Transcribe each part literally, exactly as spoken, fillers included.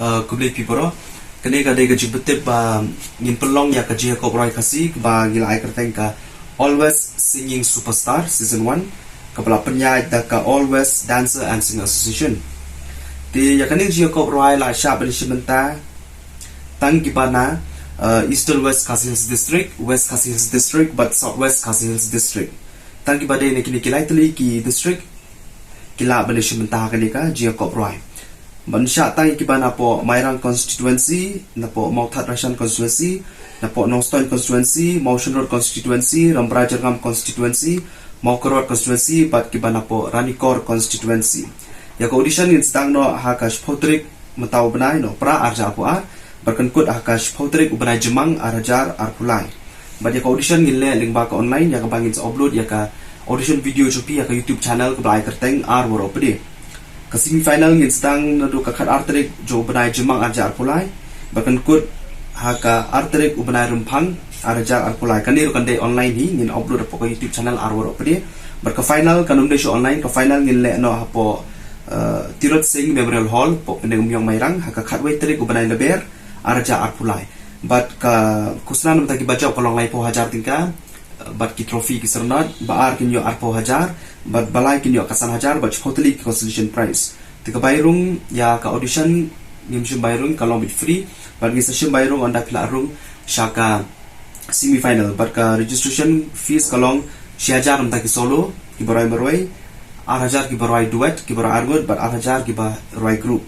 Uh, khublei phi baroh. Kane ka dei ka jingpyntip ba ngin pynlong ïa ka jingïakop rwai Khasi kaba ngi la ai kyrteng ka Always Singing Superstar Season one, kaba la pynïaid da ka Always Dancer and Singer Association. Te ïa kane ka jingïakop rwai la shah ban ïashim bynta tang kiba na, uh, Eastern West Khasi Hills District, West Khasi Hills District bad South West Khasi Hills District. Tang kiba dei na kine ki lai tylli ki district ki lah ban ïashim bynta ha kane ka jingïakop rwai. Ban shah tang kiba napoh Mairang Constituency, napoh Mawthadraishan Constituency, napoh Nongstoiñ Constituency, Mawshynrut Constituency, Rambrai Jyrngam Constituency, Mawkyrwat Constituency bad kiba napoh Ranikor Constituency. Ïa ka audition ngin sdang noh ha ka shiphew tarik mynta u bnai Nohprah arhajar arphew ar, bad kynkut ha ka shiphew tarik u bnai Jymmang arhajar arphew lai. Bad ïa ka audition ngin leh lyngba ka online, ïa kaba ngin sa upload ïa ka audition video jong phi ha ka YouTube channel kaba la ai kyrteng Ar Waroh Pde. Ka semi final ngin sdang naduh ka khatar tarik jong u bnai Jymmang arhajar arphew lai, bad kynkut ha ka ar tarik u bnai Rymphang arhajar arphew lai. Kane ruh kan dei online hi, ngin upload hapoh ka YouTube channel Ar Waroh Pde. Bad ka final kan ym dei shuh online, ka final ngin leh noh hapoh, uh, Tirot Sing Memorial Hall, hapoh Pyndengumiong Mairang, ha ka khatwei tarik u bnai Lber arhajar arphew lai. Bad ka khusnam namar ki bajop ka long laiphew hajar tyngka, bad ki trophy ki syrnod, ba ar kin ïoh arphew hajar, bad ba lai kin ïoh ka san hajar, bad shiphew tylli ki consolation prize. Te ka bai rung ïa ka audition ngim shym bai rung, ka long beit free, bad ngin sa shim bai rung ynda phi la rung sha ka semi final. Bad ka registration fees ka long shi hajar namar ki solo kiba rwai marwei, ar hajar kiba rwai duet, kiba rwai arngut, bad ar hajar kiba rwai group.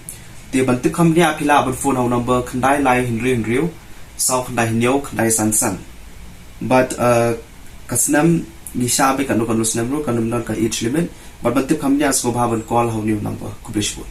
Te ban tip kham bniah phi lah ban phone ha u number khyndai lai hynriew hynriew saw khyndai hynñiew khyndai san san. Bad, uh, ka snem ngi shah beit katno katno snem ruh, kan ym don ka age limit. Bad ban tip kham bniah sngewbha ban call ha une u number. Khublei shibun.